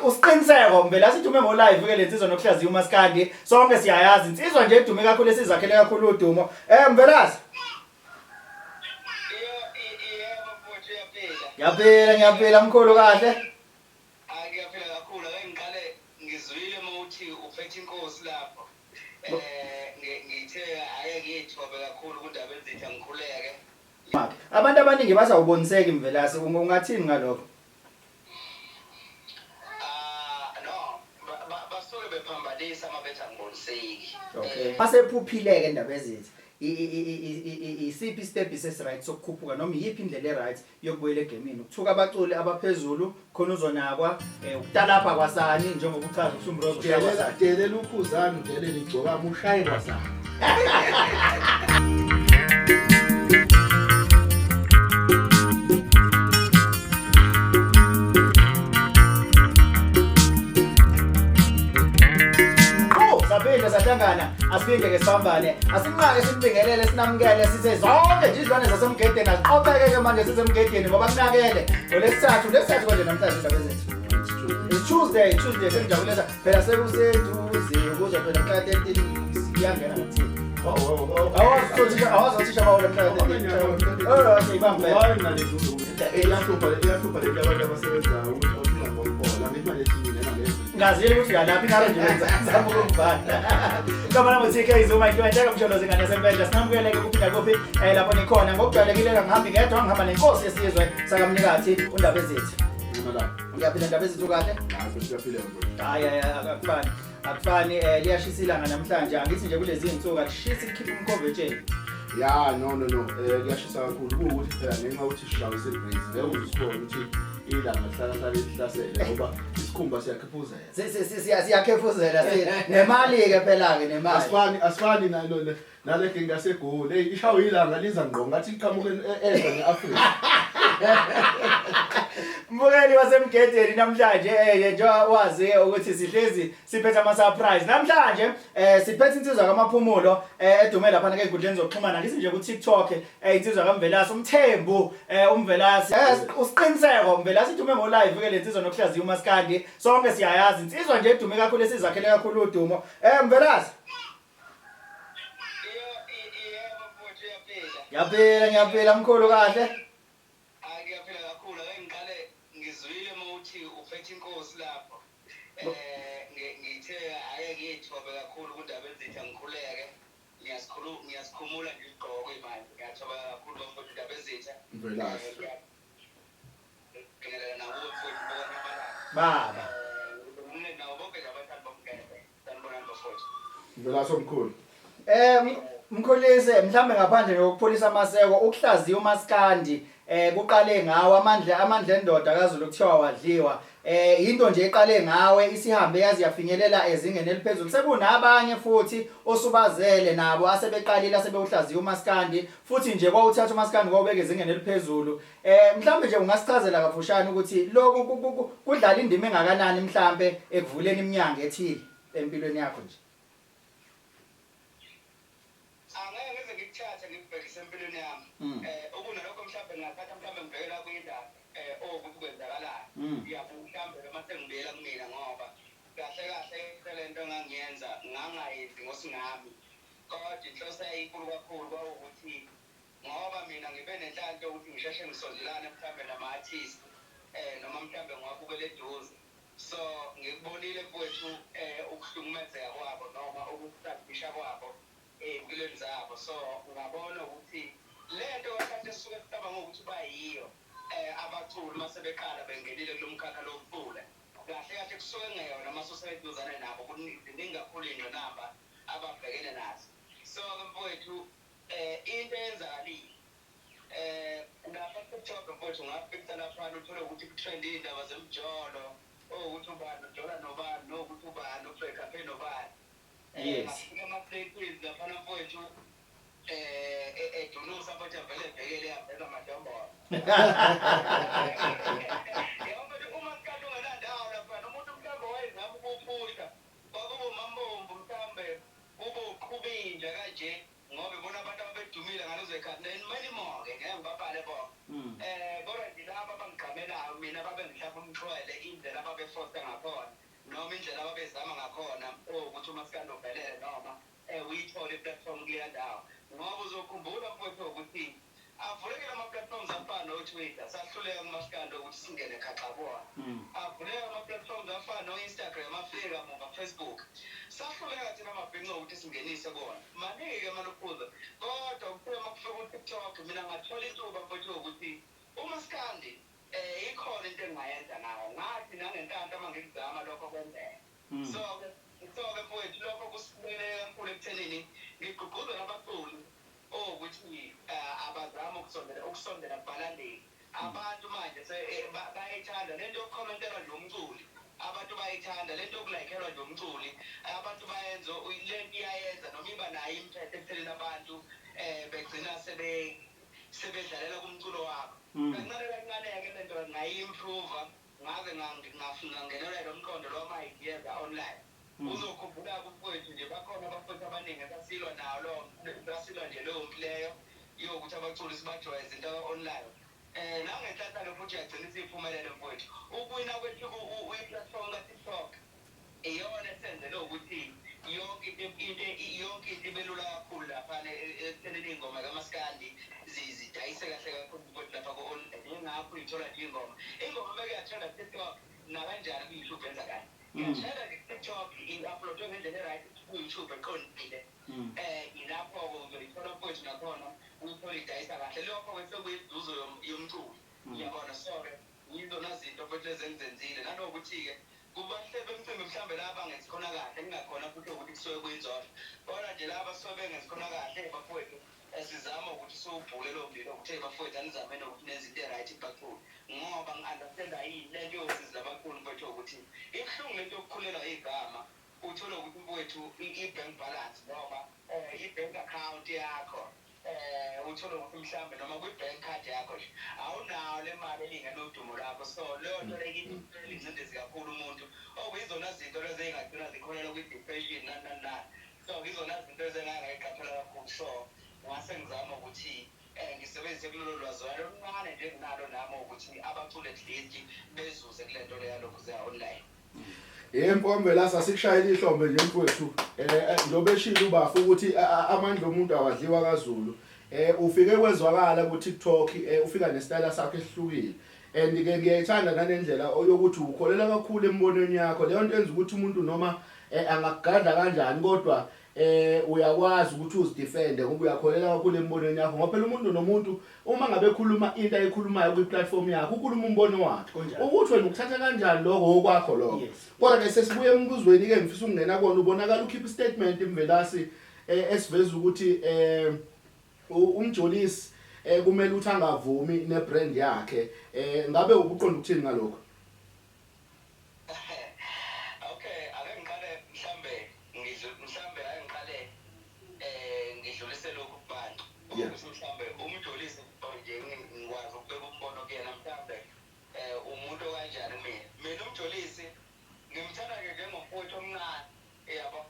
Usiqiniseko Mvelase idume ngo live ke lensizwa nokuhlaziya umaskandi sonke siyayazi insizwa nje edume kakhulu esizakhele kakhulu udumo. Mvelase. Yebo mfowethu uyaphila. Ngiyaphila ngiyaphila mkhulu kahle. Hayi ngiyaphila kakhulu ake ngiqale ngizwile uma uthi uphethe inkosi lapho. Eh ngithe ake ngiyithobe kakhulu kundaba ezitha ngikhuleke. Abantu abaningi basawuboniseki Mvelase ungathini ngalokho? Ah no basuke bephambanisa uma bethi angiboniseki. Okay. Masephuphile-ke Ndabezitha isiphi isitebhisi esi-right sokukhuphuka noma iyiphi indlela e-right yokubuyela egemini ukuthuka abaculi abaphezulu khona uzonakwa um ukutalapha kwasani njengoba uchaza ukuthi uMrozo ushaya kwasani. Delela ukhuzani udelele igcokama ushaye kwasani. Saphinde sahlangana asiphinde ke sibambane asinqake sinibingelele sinamukele sithe zonke nje izilwane zasemgedeni aziqopheke ke manje sisemgedeni ngoba kunakele ngolesithathu lesithathu konje namhlanje indaba ezethu. It's Tuesday, Tuesday sengijabulisa phela sekuseduze ukuze phela mhla 13 iyangena ngathini. Awazi awazi othisha bawula mhla 13. Oh, okay, ibambe. Iyahlupha iyahlupha lento abantu abasebenzayo ukuthi awufuna ngokuhola ngithi manje singena ngezi. Ngazile ukuthi uyalapha ingalo nje wenza zama ukungibhala. Igama lami uTK Zuma into enteka msholozi ingane yasempendla sinamukeleke kuphi nakuphi lapho nikhona ngokujwayelekile ngihambi ngedwa ngihamba nenkosi yesizwe sakamnikathi uNdabezitha. Ngiyaphila Ndabezitha ukahle? Hayi siyaphila mfowethu. Hayi hayi akufani. Akufani liyashisa ilanga namhlanje angithi nje kulezi insuku akushisi kukhipha umkhovu etsheni. Ya no no no kuyashisa kakhulu kuwukuthi phela ngenxa yokuthi sishawe isebreeze ngeke uze usibone ukuthi ilanga lihlala hlale lihlasele ngoba isikhumba siyakhephuzela. Siyakhefuzela nemali ke phela ke nemali. Asifani asifani nalo le nale genge yaseGoli hey ishawe ilanga liza ngqo ngathi liqhamuka enza ne-Afrika. Mbukeli wasemgedeni namhlanje njengoba wazi ukuthi sihlezi siphethe ama surprise namhlanje siphethe insizwa kaMaphumulo edume lapha ke ezinkundleni zokuxhumana ngithi nje ku TikTok insizwa kaMvelase uMthembu uMvelase usiqiniseko Mvelase idume ngo live ke lensizwa nokuhlaziya umaskandi sonke siyayazi insizwa nje edume kakhulu esizakhele kakhulu udumo Mvelase. Yebo mfowethu uyaphila. Ngiyaphila ngiyaphila mkhulu kahle. Hayi ngiyaphila kakhulu ake ngiqale ngizwile uma uthi uphethe inkosi lapho. Ngithe ake ngiyithobe kakhulu kundaba ezitha ngikhuleke. Ngiyasikhuluma ngiyasikhumula nje isigqoko manje. Ngiyathoba kakhulu bafowethu indaba ezitha. Mvelase. Ngibingelela nakuwe mfowethu buka nyamalala. Baba. Ngibingelela nabo bonke nje abathandi bomgede. Sanibonani bafowethu. Mvelase omkhulu. Mkhulise mhlambe ngaphandle nokupholisa amaseko ukuhlaziya umaskandi kuqale ngawe amandla amandla endoda kaZulu kuthiwa wadliwa into nje eqale ngawe isihambe yazi yafinyelela ezingeni eliphezulu sekunabanye futhi osubazele nabo asebeqalile asebewuhlaziya umaskandi futhi nje kwawuthatha umaskandi kwawubeka ezingeni eliphezulu mhlambe nje ungasichazela kafushane ukuthi lokhu kudlala indima engakanani mhlambe ekuvuleni iminyango ethile empilweni yakho nje. Angeke ngize ngikuthathe ngikubhekise empilweni yami. Okunalokho mhlawumbe ngingathatha mhlawumbe ngibhekela kuyindaba owukuthi kwenzakalani. Yabo mhlawumbe noma sengibuyela kumina ngoba kahle kahle lento engangiyenza ngangayenzi ngosingami. Kodwa inhloso yayinkulu kakhulu kwawukuthi ngoba mina ngibe nenhlanhla yokuthi ngisheshe ngisondelane mhlawumbe nama-artist noma mhlawumbe ngiwabukele eduze. So ngikubonile mfowethu ukuhlukumezeka kwabo noma ukusadisha kwabo ey'mpilweni zabo. So ngabona ukuthi lento kahle esisuke sicabanga ukuthi bayiyo abaculi uma sebeqala bengenile kulo mkhakha lokucula kahle kahle kusuke kungeyona uma ususeduzane nabo ziningi kakhulu iy'ngqinamba ababhekene nazo. So-ke mfowethu into eyenzakalile lapha ku-TikTok mfowethu ungafica laphana uthole ukuthi kutrend iy'ndaba zemjolo owukuthi ubani ujola nobani nokuthi ubani ubreak up nobani. Yes. Ngafika ama-places laphana mfowethu edunusa mfowethu avele ebhekele yaveza amadombolo. Yabo mfethu uma sikade ungenandawo laphana umuntu mhlawumbe wayezama ukuwuphusha kwakuba uMambomvu mhlawumbe kube uQhubinja kanje ngoba ibona abantu ababedumile ngalezo zikhathi and many more ke ngeke ngibabale bonke. Kodwa nje laba abangigqamelayo mina babengihlaba umxhwele indlela ababefosta ngakhona. ngakhona noma indlela ababezama ngakhona ukuthi umaskandi uvelele noma uyithole i-platform kuleya ndawo. Ngoba uzokhumbula mfowethu ukuthi avulekile ama-platforms afana no-Twitter, sahluleka kumaskandi ukuthi singene khaxa kuwona. Avuleka ama-platforms afana no-Instagram, afika muva Facebook, sahluleka thina mabhinca ukuthi singenise kuwona. Maningi-ke amalokhuza, kodwa kuthiwe uma kufika u-TikTok mina ngathola ithuba mfowethu ukuthi umaskandi ikhona into engingayenza nawo. Ngathi nangenhlanhla uma ngikuzama lokho kwenzeka. So-ke mfowethu lokho kusibeke kakhulu ekuthenini ngigqugquzela abaculi owukuthi abazame ukusondela kubalandeli. Abantu manje bayayithanda lento yokukhomentela nje umculi, abantu bayayithanda lento yokulayikhelwa nje umculi, abantu bayenza lento iyayenza noma iba nayo impact ekuthenini abantu begcina sebedlalela kumculo wakho. Kancane kancane-ke lento ngayi-improve, ngaze ngangenelwa lo mqondo lo wama-ideas online. Uzokhumbula-ke mfowethu nje bakhona abafowethu abaningi esasilwa nawo, sasilwa nje leyo mpi leyo yokuthi abaculi sibajwayeze into online. Nangenhlanhla-ke futhi yagcina isiphumelele mfowethu. Ukuwina kwethu i-platform ka-TikTok iyona esenzele ukuthi yonke into ibe lula kakhulu laphana ekuthenini iy'ngoma kamaskandi zidayise kahle kakhulu mfowethu lapha ku-online. Yingakho uyithola nje ingoma. Ingoma uma kuyatrenda ku-TikTok nakanjani ku-YouTube yenza kahle. Iyatrenda nje ku-TikTok, i-upload-we ngendlela e-right ku-YouTube eqondile. Yilapho-ke uzoyithola mfowethu nakhona uyithole idayisa kahle. Lokho-ke sekuyinzuzo yomculo. Uyabona? So-ke yizona zinto mfowethu lezi engizenzile. Nanokuthi-ke kubahleli bemcimbi mhlawumbe laba bangenzi khona kahle, kungakhona futhi ukuthi kusuke kuyinzondo. Kodwa nje laba suke bengenzi khona kahle bafowethu, sizama ukuthi siwubhule lowo mlilo ukuthi hey bafowethu anizameni ukuthi nenze into e-right kubaculi. Ngoba ngi-understand-a yini lento yosizi labaculi mfowethu ukuthi ibuhlungu lento yokukhulelwa igama, uthole ukuthi mfowethu i-bank balance noma i-bank account yakho uthole ukuthi mhlawumbe noma kwi-bank card yakho nje awunayo le mali elingene udumo lwakho. So leyo nto leyo ingcindezi kakhulu umuntu, okuyizona zinto lezo ey'ngagcina zikholela kwi-depression nani nani nani. So yizona zinto ezengangayiqaphela kakhulu. So ngase ngizama ukuthi ngisebenzise kulolo lwazi oluncane nje enginalo nami ukuthi abaculi at least bezuze kule nto leyo yalokhu zeya-online. Yebo sasikushayela ihlombe nje mfowethu. Njengoba eshilo ubafu ukuthi amandla omuntu awadliwa kaZulu. Ufike kwezwakala ku TikTok, ufika nesitayela sakho esihlukile. And ke ngiyayithanda nalendlela yokuthi ukholela kakhulu embonweni yakho. Leyo nto yenza ukuthi umuntu noma angakugadla kanjani kodwa uyakwazi ukuthi uzidefende ngoba uyakholela kakhulu embonweni yakho. Ngoba phela umuntu nomuntu uma ngabe ekhuluma into ayikhulumayo kwi-platform yakhe ukhuluma umbono wakhe. Ukuthi wena ukuthatha kanjani lokho okwakho lokho. Kodwa ke sesibuye embuzweni ke ngifisa ukungena kona, ubonakala ukhipha istatement Mvelase esiveza ukuthi uMjolisi kumele ukuthi angavumi nebrand yakhe. Ngabe ubuqonda ukuthini ngalokho? Okay, ake ngiqale mhlambe mhlambe ake ngiqale ngidlulise lokhu kubantu. Ukuthi mhlambe uMjolisi nje ngikwazi ukubeka umbono kuyena mhlambe umuntu okanjani mina. Mina uMjolisi ngimthanda nje njengomfowethu omncane, yabo.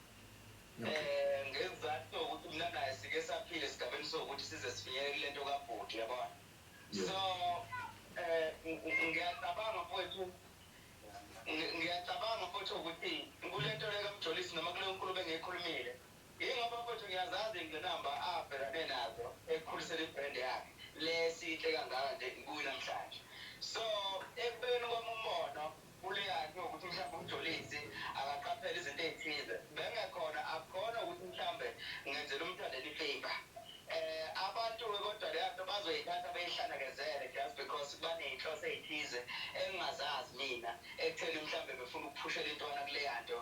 Ngesizathu sokuthi mina naye sike saphila esigabeni sokuthi size sifinyelele kule nto kabhuti, yabona. So ngiyacabanga mfowethu, ngiyacabanga mfowethu ukuthi kule nto le kaMjolisi noma kuleyo nkulumo engiyikhulumile, yingoba mfowethu ngiyazazi iy'ngqinamba abhekane nazo ekukhuliseni i-brand yakhe le esihle kangaka nje kuyi namhlanje. So ekubekeni kwami umbono kuleya nto yokuthi mhlawumbe uMjolisi akaqaphele izinto ey'thize, bengekhona akukhona ukuthi mhlawumbe ngenzela uMthandeni i-favour. Abantu-ke kodwa leya nto bazoyithatha beyihlanakezele just because baney'nhloso ey'thize engingazazi mina ekutheni mhlawumbe befuna ukuphushela intwana kuleya nto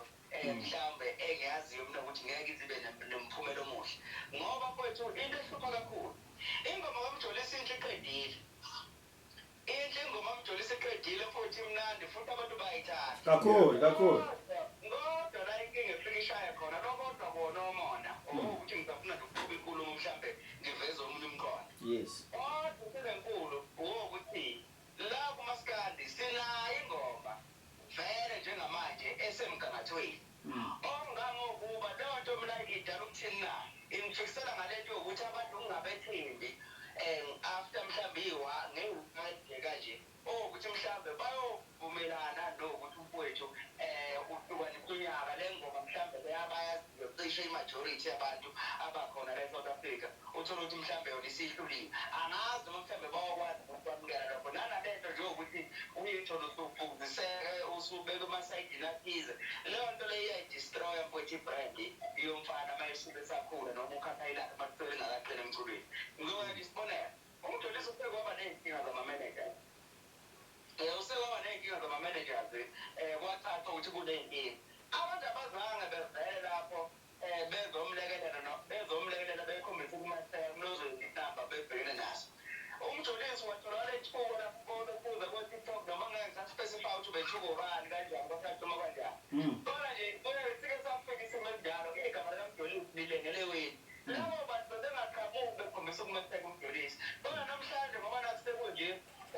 mhlawumbe engiyaziyo mina ukuthi ngeke ize ibe nomphumela omuhle. Ngoba mfowethu into ehlupha kakhulu, ingoma kaMjolisi inhle iqedile. Inhle ingoma kaMjolisi iqedile futhi imnandi futhi abantu bayayithanda. Kakhulu, kakhulu. Kodwa la inkinga efike ishaye khona lo kodwa kona omona ukuthi ngisafuna nje ukuqhuba inkulumo mhlambe ngiveze omunye umqondo. Yes. Kodwa inkinga enkulu ukuthi la kumaskandi sinayo ingoma vele njengamanje esemgangathweni. Ongangokuba leyo nto mina idala ukuthini na? Ingifikisela ngale nto yokuthi abantu ngingabethembi after mhlawumbe ngeyiwa nje kanje. Ukuthi mhlawumbe bayovumelana nokuthi umfowethu Cishe i-majority yabantu abakhona la e-South Africa, uthole ukuthi mhlawumbe yona isihluliwe. Angazi noma mhlawumbe bawakwazi ukwamukela lokho, nanalento nje ukuthi uyithole usufundiseke, usubeka emasayidini athize. Leyo nto leyo iyayidestroya, mfowethu, i-brand yomfana uma esuke esakhula noma ukhakhayi lakhe uma kusuke lingakaqini emculweni. Ngizoba nje isibonelo, uMjolisi useke waba ney'nkinga zama-manager, useke waba ney'nkinga zama-managers. Kwacaca ukuthi kuney'nkinga, abantu abazange bevele lapho bezomlekelela, bezomlekelela, bekhombisa ukumaseka kulezo zinamba bebhekene nazo. UMjolisi watholakala ethuka lapho lokuza ko-TikTok, noma ngeke ngisaspecify ukuthi ubethuka ubani, kanjani, kwasatshuma kanjani. Kodwa nje kuye sike safika isimo esinjalo, igama likaMjolisi lilengeleweni. Labo bantu bebengaqhamuki bekhombisa ukumeseka uMjolisi. Kodwa namhlanje, ngoba nathi sekunje,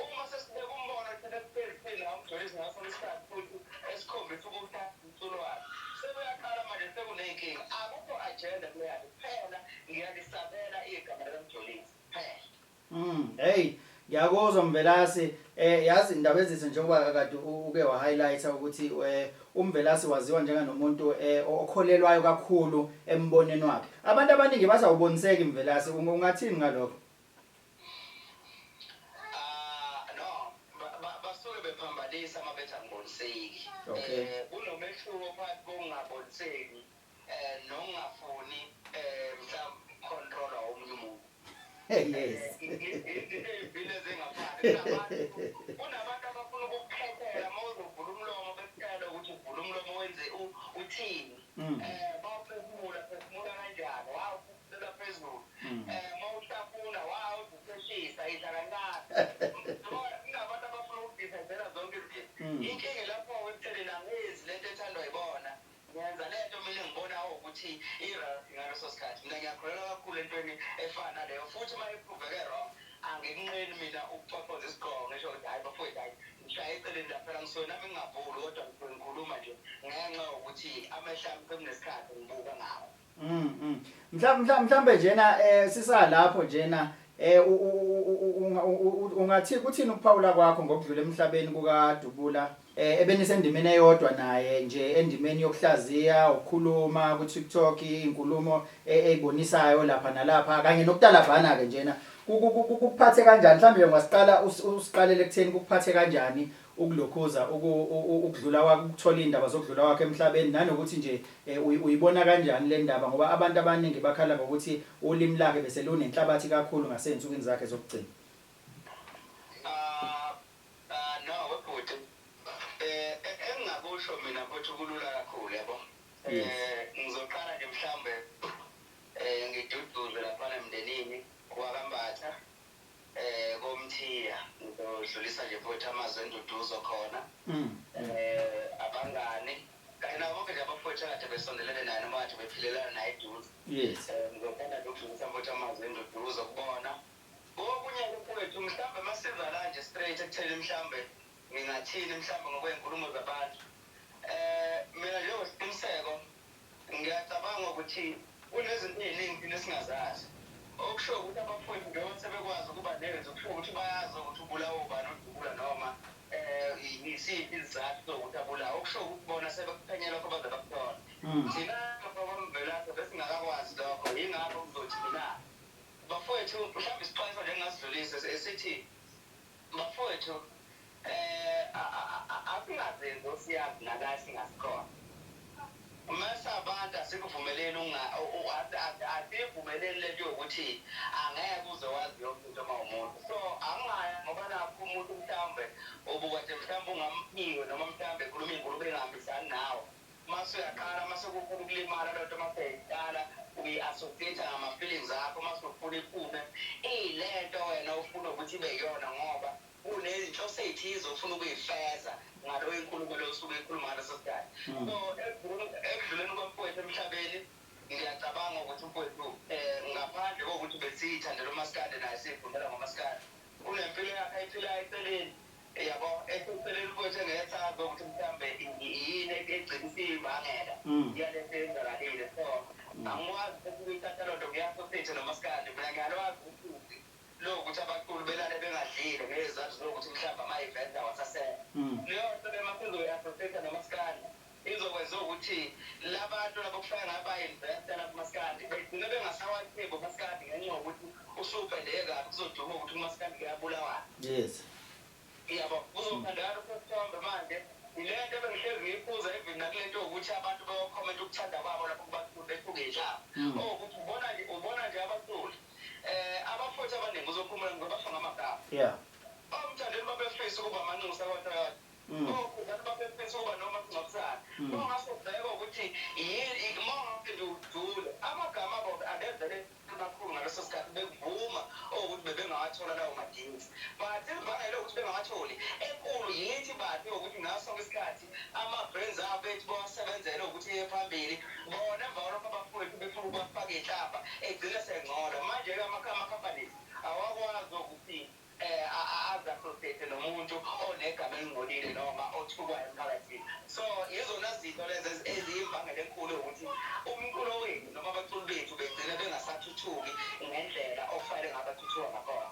uma sesibeka umbono thina esiphezulu la, uMjolisi ngaso isikhathi futhi esikhombisa ukuthatha umculo wakhe, sebeyaqala manje, sekuney'nkinga. Akukho agenda kuleyanto kuphela. Ngiyalisabela igama likaMjolisi kuphela. Hey, ngiyakuzwa Mvelase. Yazi indaba ezise, njengoba kade uke wa highlighta ukuthi uMvelase waziwa njenganomuntu okholelwayo kakhulu embonweni wakhe. Abantu abaningi basawuboniseki Mvelase, ungathini ngalokho? Ah no, basuke bephambanisa uma bethi angiboniseki. Kunomehluko phakathi kokungaboniseki nokungafuni mhlawumbe control omunye umuntu. Izinto ey'mbili ezingafani. Kunabantu abafuna ukukukhethela uma uzovula umlomo, bekutshele ukuthi uvula umlomo wenze uthini. Mawuphefumula, phefumula kanjani? Wawuphefumulela phezulu. Mawuhlafuna, wawuzipheshisa, idla kancane. Kunabantu abafuna ukudifenzela zonke izinto. Inkinga lapho ekuthenini angizi lento ethandwa yibona. Ngiyenza lento mina engibona ukuthi i-right ngaleso sikhathi. Mina ngiyakholelwa kakhulu entweni efana naleyo, futhi uma ipruveke wrong, angikunqeni mina ukuchofoza isigqoko, ngisho ukuthi hhayi bafowethu, hhayi, ngishaye eceleni la. Phela ngisuke nami ngingavuli, kodwa ngisuke ngikhuluma nje ngenxa yokuthi amehlo ami sekunesikhathi ngibuka ngawo. Mhlambe njena sisalapho njena, ungathi kuthini ukuphawula kwakho ngokudlula emhlabeni kukaDubula, ebenisendimeni eyodwa naye nje, endimeni yokuhlaziya, ukukhuluma ku TikTok, inkulumo ezibonisayo lapha nalapha kanye nokutalabhana ke njena? Kukuphathe kanjani? Mhlambe ungasiqala usiqalele ekutheni kukuphathe kanjani ukulokhuza ukudlula kwakhe, ukuthola indaba zokudlula kwakhe emhlabeni, nanokuthi nje uyibona kanjani le ndaba, ngoba abantu abaningi bakhala ngokuthi ulimi lakhe bese lunenhlabathi kakhulu ngasey'nsukwini zakhe zokugcina? Ah, no webhuti, engingakusho mina mfowethu kulula kakhulu, yabo. Ngizoqala nje mhlawumbe ngiduduze laphana emndenini wakaMbatha, koMthiya. Ngizodlulisa nje mfowethu amazwi enduduzo khona, abangani kanye nabo bonke nje abafowethu akade besondelene naye noma kade bephilelana naye eduze. Ngizothanda nje ukudlulisa mfowethu amazwi enduduzo kubona. Kokunye-ke mfowethu, mhlawumbe masiza la nje straight ekutheni mhlawumbe ngingathini mhlawumbe ngokwey'nkulumo zabantu, mina njengosiqiniseko ngiyacabanga ukuthi kunezinto ey'ningi thina esingazazi, okusho ukuthi abafowethu njengoba sebekwazi ukuba nezwi, kusho ukuthi bayazi ukuthi ubulawa ubani uDubula, noma yisiphi isizathu sokuthi abulawe, okusho ukuthi bona sebekuphenye lokho baze bakuthola. Thina kwaMvelase besingakakwazi lokho. Yingakho kuzothi mina, bafowethu, mhlawumbe isixwayiso nje engingasidlulisa esithi, bafowethu, asingazenzi osiyazi nala singasikhona. Mase abantu asikuvumeleni, asivumeleni lento yokuthi angeke uze wazi yonke into uma umuntu. So angingaya ngoba nakho umuntu mhlawumbe ubukade mhlawumbe ungamphiwe, noma mhlawumbe ekhuluma iy'nkulumo engahambisani nawe, mase uyaqala, mase kukhona ukulimala. Loo nto mase uyayiqala uyi-associate ngama-feelings akho, mase ufuna iphume iyilento wena ufuna ukuthi ibe yiyona, ngoba kunezinhloso ey'thize ofuna ukuyifeza ngaloyo inkulumo leyo osuke ikhuluma ngaleso sikhathi. So ekudluleni kwamfowethu emhlabeni, ngiyacabanga ukuthi umfowethu, ngaphandle kokuthi besiyithandela umasikandi naye, siyifundela ngomasikandi, unempilo yakhe ayiphilayo eceleni, yabo, eseceleni mfowethu, engeke ukuthi mhlawumbe yini egcina isiyibangela yalento eyenzakalile. So angikwazi futhi ukuyithatha loo nto ngiyi-associate nomasikandi. Mina ngiyalwazi usuzi lokuthi abaculi belale bengadlile ngezizathu zokuthi mhlawumbe ama-event awasasekho. Leyo nto le masizoyi-associate nomasikandi izokwenza ukuthi ukuthi labantu labo kufanele ngabe bayi-investa lapho kumaskandi begcine bengasawathembi umaskandi ngenxa yokuthi usupendeke kabi, kuzoduma ukuthi umaskandi kuyabulawana. Yabo, kuzophandakala ukusithombe manje. Ile nto ebengihlezi ngiyiphuza even nakule nto yokuthi abantu beyokhomenta ukuthanda kwabo lapho kubaculi bethuke inhlamba. Ukuthi ubona nje abaculi abafowethu abaningi uzophumula ngizobasho ngamagama. OMthandeni babefisa ukuba amanxusa kwaToyota. Okhuzani babefisa ukuba noma singcwabisane. Mawungase ubheke ukuthi yini, mawungase nje ujule amagama abo abevele amakhulu ngaleso sikhathi bekuvuma ukuthi bebengawathola lawo ma-deals, but imbangela yokuthi bengawatholi enkulu yithi bantu yokuthi ngaso sonke isikhathi ama-brands abo ethi bawasebenzele ukuthi iye phambili bona, emva kwalokho abafowethu befuna ukubafaka iy'nhlamba, egcine sengcola. Manje-ke ama-companies awakwazi ukuthi azi-associate nomuntu onegama elingcolile noma othukwayo emphakathini. So yizona zinto lezo eziyimbangela enkulu yokuthi umculo wethu noma abaculi bethu begcine bengasathuthuki ngendlela okufanele ngabe bathuthuka ngakhona.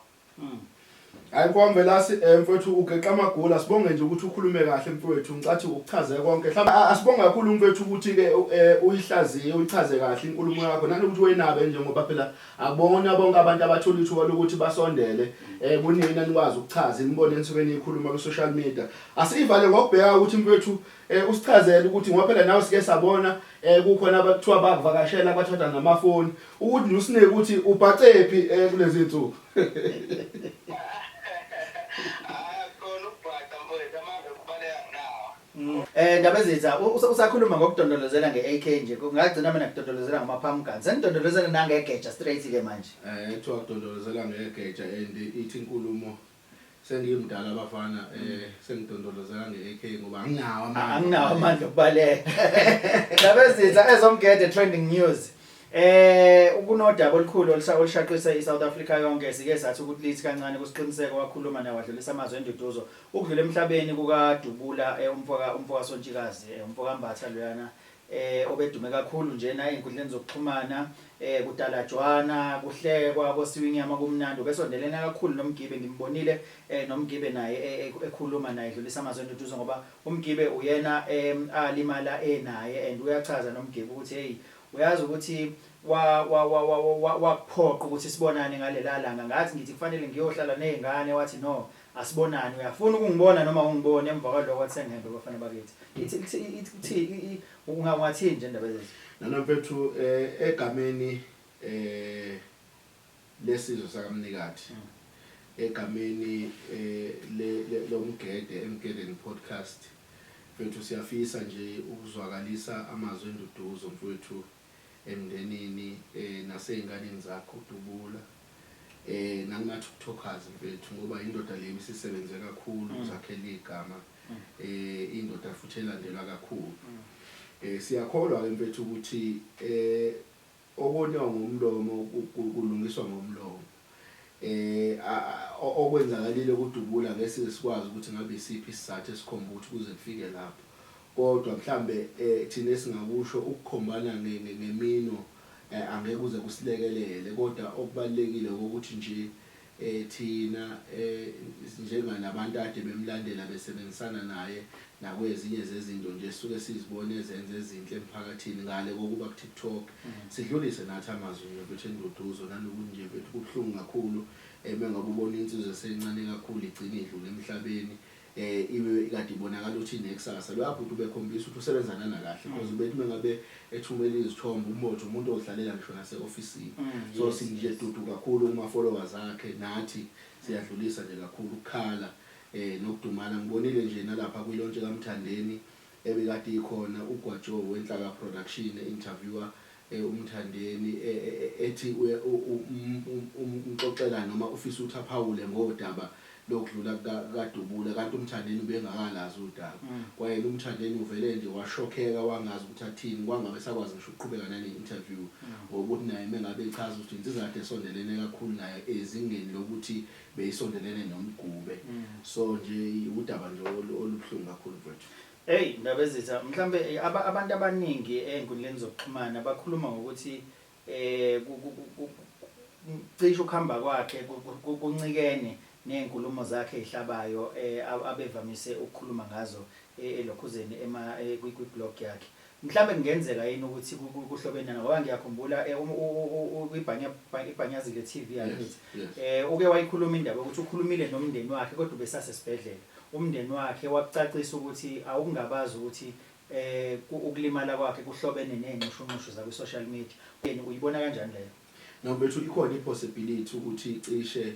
Hayi, mfowethu, mfowethu ugeqa amagula. Sibonge nje ukuthi ukhulume kahle, mfowethu. Ngicathi ukuchaze konke. Mhlawumbe asibonge kakhulu, mfowethu, ukuthi ke uyihlaziye, uyichaze kahle inkulumo yakho, nanokuthi wenabe nje, ngoba phela akubona bonke abantu abathola ithuba lokuthi basondele kunina nikwazi ukuchaza imibono enisuke niyikhuluma ku social media. Asivale ngokubheka ukuthi, mfowethu, usichazele ukuthi, ngoba phela nawe sike sabona kukhona abakuthiwa bakuvakashela bathatha namafoni, ukuthi nje usineke ukuthi ubhacephi kulezi insuku. Hayi, khona ukubhaca, mfowethu, amandla okubaleka nginawo. Ndabezitha, usakhuluma ngokudondolozela nge-AK nje, kungagcina mina kudondolozela ngama-pump guns. Senidondolozela nangegeja straight ke manje. Kuthiwa kudondolozela ngegeja, and ithi inkulumo sengimdala, abafana, sengidondolozela nge-AK ngoba anginawo amandla. Anginawo amandla okubaleka. Ndabezitha, ezomgede trending news. Ukunodaba olukhulu olushaqisa iSouth Africa yonke, sike sathi ukuthi lithi kancane kusiqiniseko, wakhuluma naye wadlulisa amazwi enduduzo, ukudlula emhlabeni kukaDubula, umfoka Sontshikazi, umfoka Mbatha loyana obedume kakhulu njena ey'nkundleni zokuxhumana, kudalajwana, kuhlekwa, kosiwa inyama kumnandi. Ubesondelene kakhulu noMgibe, ngimbonile noMgibe naye ekhuluma naye, edlulisa amazwi enduduzo, ngoba uMgibe uyena alimala enaye, and uyachaza noMgibe ukuthi hey, uyazi ukuthi wa wa wa wa wa wakuphoqa ukuthi sibonane ngalela langa, ngathi ngithi kufanele ngiyohlala nezingane, wathi no, asibonane, uyafuna ukungibona noma ungibone. Emva kwalokho wathi sengihambe, bafana bakithi. Ithi ungathini nje indaba lezi? Nana, mfethu, egameni lesizwe sakamnikathi, egameni lomgede Emgedeni Podcast, mfethu, siyafisa nje ukuzwakalisa amazwi enduduzo, mfethu, emndenini nasey'nganeni zakho uDubula, nakuma TikTokers, mfethu, ngoba indoda le isisebenze kakhulu ukuzakhela igama, indoda futhi elandelwa kakhulu. Siyakholwa ke, mfethu, ukuthi okoniwa ngomlomo kulungiswa ngomlomo. Okwenzakalile kuDubula ngeke sikwazi ukuthi ngabe isiphi isizathu esikhomba ukuthi kuze kufike lapho, kodwa mhlambe thina esingakusho ukukhombana ngemino angeke kuze kusilekelele, kodwa okubalulekile ukuthi nje thina njengalabantu ade bemlandela, besebenzisana naye nakwezinye zezinto nje sisuke sizibone ezenze ezinhle emphakathini ngale kokuba ku-TikTok, sidlulise nathi amazwi nje, mfethu, enduduzo, nanokuthi nje, mfethu, kubuhlungu kakhulu mengabe ubona insizwa esencane kakhulu igcine idlula emhlabeni, ibe kade ibonakala ukuthi inekusasa. Loya bhuti ubekhombisa ukuthi usebenzana nakahle, because ubethi mengabe ethumela izithombe umbotho umuntu ozihlalela ngisho nase-ofisini. So sinje dudu kakhulu kuma-followers akhe, nathi siyadlulisa nje kakhulu ukukhala nokudumala. Ngibonile nje nalapha kwi-launch kaMthandeni ebekade ikhona, uGwajo weNhlaka Production interviewer uMthandeni, ethi umxoxela noma ufisa ukuthi aphawule ngodaba lokudlula kaDubula, kanti uMthandeni ubengakalazi udaba. Kwayena uMthandeni uvele nje washokheka, wangazi ukuthi athini, kwangabe sakwazi ngisho ukuqhubeka nale interview, ngokuthi naye mengabe echaza ukuthi insizwa kade esondelene kakhulu naye ezingeni lokuthi beyisondelene nomgube. So nje udaba nje olubuhlungu kakhulu, mfethu. Hey, Ndabezitha, mhlambe abantu abaningi ey'nkundleni zokuxhumana bakhuluma ngokuthi cishe ukuhamba kwakhe kuncikene ney'nkulumo zakhe ey'hlabayo abevamise ukukhuluma ngazo. elokhuzeni ema kwi-blog yakhe. Mhlambe kungenzeka yini ukuthi kuhlobene ngoba ngiyakhumbula kwibhanya iBhanyazile TV yakithi uke wayikhuluma indaba ukuthi ukhulumile nomndeni wakhe kodwa ubesasesibhedlela. Umndeni wakhe wakucacisa ukuthi awungabazi ukuthi ukulimala kwakhe kuhlobene nezinxushunxushu zakwi social media. Yena uyibona kanjani leyo? No mfethu, ikhona i-possibility ukuthi cishe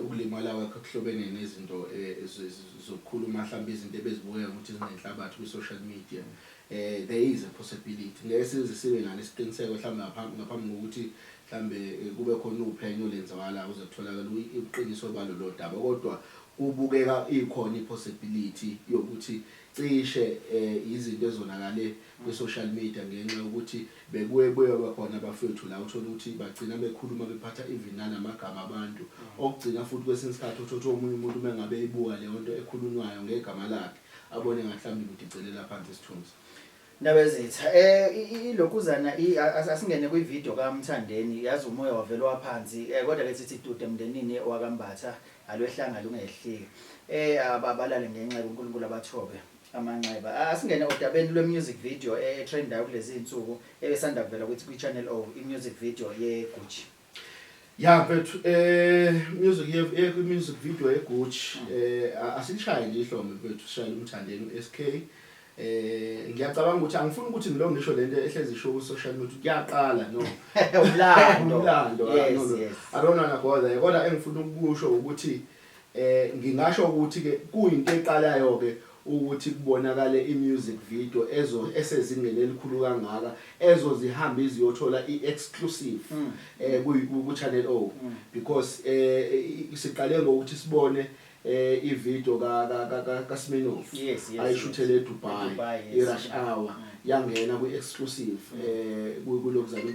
ukulimala kwakhe kuhlobene nezinto zokukhuluma, mhlawumbe izinto ebezibukeka ukuthi zinenhlabathi kwi-social media. There is a possibility, ngeke size sibe nalo isiqiniseko mhlawumbe ngaphambi kokuthi mhlawumbe kube khona uphenyo olenzakalayo ukuze kutholakale ubuqiniso balolo daba, kodwa kubukeka ikhona i-possibility yokuthi cishe izinto ezonakale kwi-social media ngenxa yokuthi bekuye buye khona abafethu la uthola ukuthi bagcina bekhuluma bephatha even nanamagama abantu, okugcina futhi kwesinye isikhathi uthola omunye umuntu uma ngabe eyibuka leyo nto ekhulunywayo ngegama lakhe abone ngathi mhlawumbe imudicelela phansi isithunzi. Ndabezitha, ilokhuzana asingene kwi-video kaMthandeni, yazi umoya wavela waphansi, kodwa ke sithi dude emndenini wakaMbatha alwehlanga lungehlike. Abalale ngenxa uNkulunkulu abathobe amanxeba. Asingene odabeni lwe-music video e-trendayo kulezi insuku ebesanda kuvela ukuthi kwi-Channel O, i-music video ye-Gucci. Ya mfethu, music ye music video ye-Gucci, asilishaye nje ihlombe mfethu, sishayele uMthandeni u-SK. Ngiyacabanga ukuthi angifuni ukuthi ngilo ngisho lento ehlezi isho ku social media kuyaqala, no. Umlando. Umlando. No. I don't wanna go there, kodwa engifuna ukukusho ukuthi ngingasho ukuthi ke kuyinto eqalayo ke ukuthi kubonakale i-music video ezo esezingeni elikhulu kangaka ezozihamba iziyothola i-exclusive ku Channel O, because siqale ngokuthi sibone i-video ka Smirnoff ayishuthele eDubai, eDubai, yes. i-Rush Hour yangena kwi-exclusive kulokuzana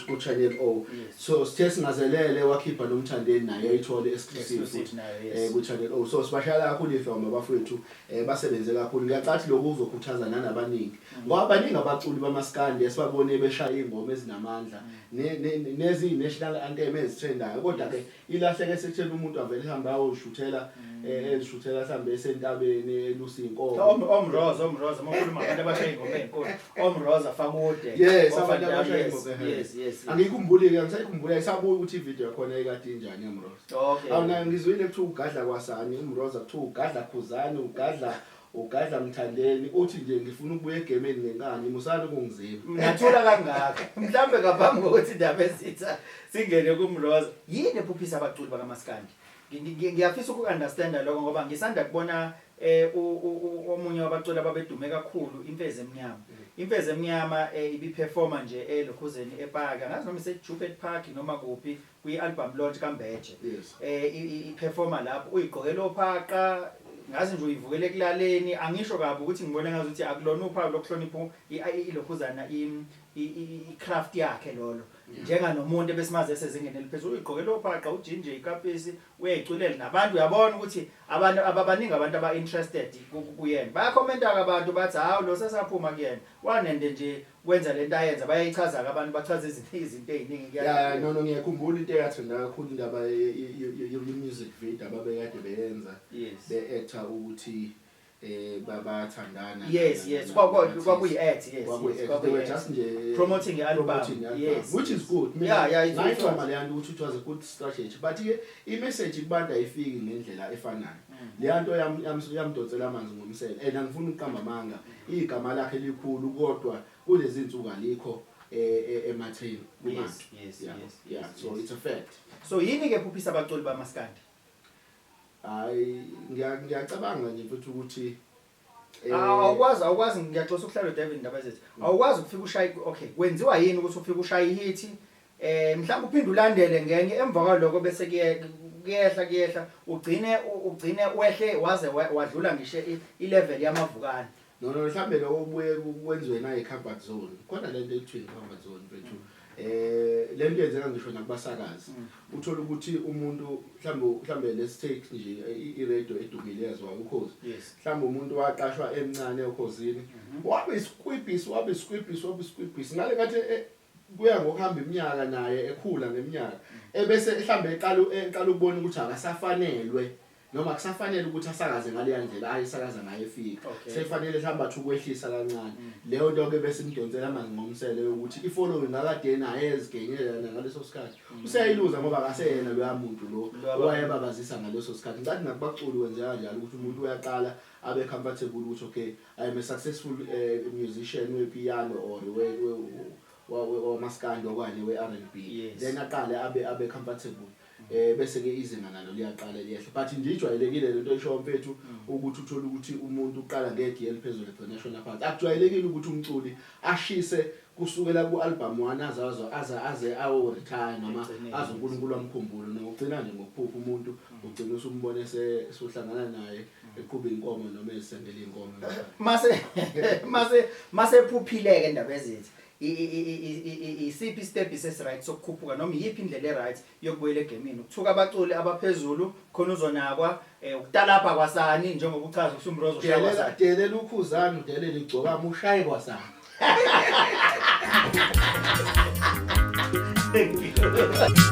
ku Channel O. So sithe singazelele wakhipha noMthandeni naye ayithole exclusive exclusive futhi nayo, ku Channel O. So sibashaya kakhulu ihlombe abafowethu, basebenze kakhulu. Ngiyacathi lokhu kuzokhuthaza nanabaningi ngoba baningi abaculi bamaskandi esibabone beshaya ingoma ezinamandla nezi national anthem ezitrendayo, kodwa ke ilahleke sekutheni umuntu avele ehambe ayoshuthela ezishuthela mhlambe esentabeni elusa inkomo. Omroza uma ukhuluma ngabantu abashaya ingoma ezinkulu, Omroza Fakude. Yes, abantu abashaya ingoma. Yes. Angikhumbuli ke, angisayikhumbula isabuya ukuthi ivideo yakhona ikade injani yaMroza. Awuna ngizwile kuthiwa ugadla kwasani uMroza, kuthiwa ugadla Khuzani, ugadla Mthandeni, uthi nje ngifuna ukubuya egemeni ngenkani, musani ukungizima. Ngathula kangaka mhlambe ngaphambi kokuthi indaba ezitha singene kuMroza, yini ephuphisa abaculi bakaMaskandi? Ngiyafisa uku-understanda lokho ngoba ngisanda kubona omunye wabaculi ababedume kakhulu, Imfezi Emnyama. Imfezi Emnyama ibiperforma nje elokhuzeni epark, angazi noma ise-Joubert Park noma kuphi, kwi-album launch kaMbeje. I-performa lapho uyigqokele ophaqa, ngazi nje uyivukele ekulaleni, angisho kabi ukuthi ngibone ngazi ukuthi akulona uphawu lokuhlonipha ilokhuzana i-craft yakhe lolo. Njenga nomuntu ebesimazi esezingeni eliphezulu, uyigqokele ophaqa, ujinje ikapisi, uyayiculela nabantu, uyabona ukuthi abantu ababaningi abantu aba-interested kuyena. Bayakhomenta-ke abantu bathi hawu lo sesaphuma kuyena, wanende nje kwenza lento ayenza, bayayichaza-ke abantu, bachaza izinto ey'ningi. Ya, no, ngiyakhumbula into eyathanda kakhulu indaba ye-music video ababekade beyenza. Be-actor ukuthi bayathandana. Yes. Kwakuyi-act, yes, Kwakuyi-act. Kwakuyi-act. They were just nje promoting i-album. Promoting i-album. Which is good. Mina Yeah, it ngayicoma was. leya nto ukuthi it was a good strategy. But ke i-message kubantu ayifiki ngendlela efanayo. Leya nto yamdonsela amanzi ngomsele. And angifuni ukuqamba amanga. Igama lakhe likhulu kodwa kulezi insuku alikho ematheni kubantu. So it's a fact. So yini ke phuphisa abaculi bamaskandi? Hayi, ngiyacabanga nje mfethu ukuthi Awukwazi, ngiyaxoxa ukuhlala David indaba zethu. Awukwazi ukufika ushaye, okay, kwenziwa yini ukuthi ufike ushaye ihit? Mhlawumbe uphinde ulandele ngenye emva kwaloko bese kuyehla, kuyehla, ugcine wehle waze wadlula ngisho i-level yamavukane. No, no, mhlambe lokho kubuye kwenziwe na i-comfort zone. Khona lento ekuthiwa i-comfort zone mfethu. Lento yenzeka ngisho nakubasakazi. Uthola ukuthi umuntu mhlambe let's take nje i-radio edumile yaziwa Ukhozi. Mhlambe umuntu waqashwa emncane okhozini. Wabe isikwibhisi, wabe isikwibhisi, wabe isikwibhisi. Ngale ngathi kuya ngokuhamba iminyaka naye ekhula ngeminyaka. Ebese mhlambe eqala ukubona ukuthi akasafanelwe Noma kusafanele ukuthi asakaze ngaleya ndlela ayisakaza ngayo efika. Sekufanele mhlawumbe athi ukwehlisa kancane. Leyo nto ke bese imdonsela amanzi ngomsele yokuthi i-following akade enayo ezigenyela ngaleso sikhathi. Useyayiluza ngoba akaseyena loya muntu lo owayebabazisa ngaleso sikhathi. Ngicathi nakubaculi kwenzeka kanjalo ukuthi umuntu uyaqala abe comfortable ukuthi okay, I am a successful musician we-piano or wamaskandi okanye we-R&B. Then aqale abe comfortable. Bese ke izinga nalo liyaqala liyehla, but nje ijwayelekile lento eshoyo mfethu ukuthi uthola ukuthi umuntu uqala ngegiya eliphezulu egcina eshona phansi. Akujwayelekile ukuthi umculi ashise kusukela ku-album 1 aze aze aze awo retire noma aze uNkulunkulu amkhumbule, noma ugcina nje ngokuphupha umuntu ugcina usumbone usuhlangana naye eqhuba inkomo noma ezisengela inkomo. Mase mase mase phuphileke indaba ezithi isiphi step esi-right sokukhuphuka noma iyiphi indlela e-right yokubuyela egemini? Ukuthuka abaculi abaphezulu khona uzonakwa, ukutalapha kwasani njengoba uchaza uSumrozo ushaya delela kwasani. Delela uKhuzani, udelele iGcokama, ushaye kwasani. Thank you.